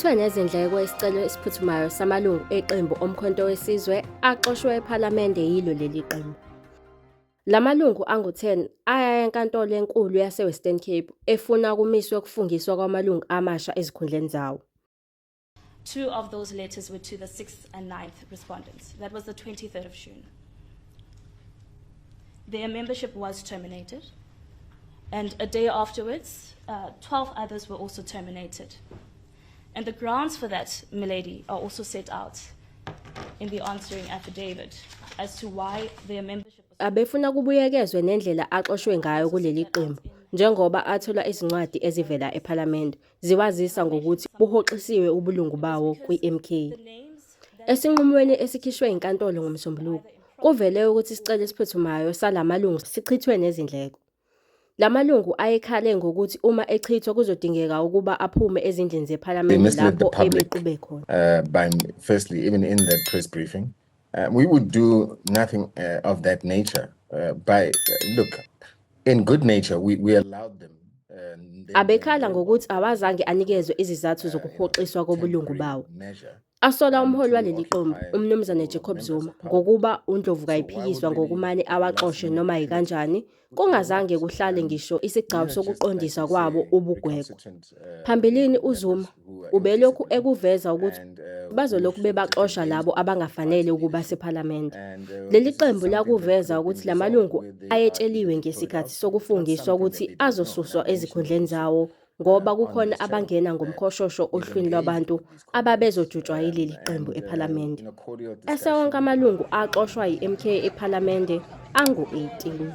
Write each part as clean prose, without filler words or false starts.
Sichithwe nezindleko isicelo esiphuthumayo samalungu eqembu oMkhonto weSizwe axoshwe ePhalamende yilo leli qembu. La malungu angu-10 aya eNkantolo eNkulu yaseWestern Cape efuna kumiswe ukufungiswa kwamalungu amasha ezikhundleni zawo. Two of those letters were to the sixth and ninth respondents. That was the 23rd of June. Their membership was terminated. And a day afterwards, 12 others were also terminated. And the grounds for that, milady, are also set out in the answering affidavit as to why their membership was Abefuna kubuyekezwe nendlela axoshwe ngayo kuleli qembu njengoba athola izincwadi ezivela ePhalamende ziwazisa ngokuthi buhoxisiwe ubulungu bawo kwi-MK. Esinqumweni esikhishwe inkantolo ngoMsombuluko, kuvele ukuthi isicelo esiphuthumayo sala malungu sichithwe nezindleko. La malungu ayekhale ngokuthi uma echithwa kuzodingeka ukuba aphume ezindlini They zePhalamende misled the lapho public ebeqube khona. by firstly, even in that press briefing, we would do nothing of that nature. By look, in good nature, we allowed them. Abekhala ngokuthi awazange anikezwe izizathu zokuhoxiswa kobulungu bawo. Asola umholi waleli qembu, uMnumzane Jacob Zuma, ngokuba undlovukayiphikiswa ngokumane awaxoshe noma yikanjani, kungazange kuhlale ngisho isigcawu sokuqondiswa kwabo ubugwegwe. Phambilini uZuma ubelokhu ekuveza ukuthi bazolokhu bebaxosha labo abangafanele ukuba sePhalamende. Leli qembu lakuveza ukuthi la malungu ayetsheliwe ngesikhathi sokufungiswa ukuthi azosuswa ezikhundleni zawo ngoba kukhona abangena ngomkhoshosho ohlwini lwabantu ababezojutshwa yileli qembu ePhalamende. Esewonke amalungu axoshwa yi-MK ePhalamende angu-18.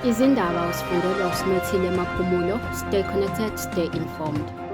Izindaba uzifundelwa uSinothile Maphumulo. Stay connected, stay informed.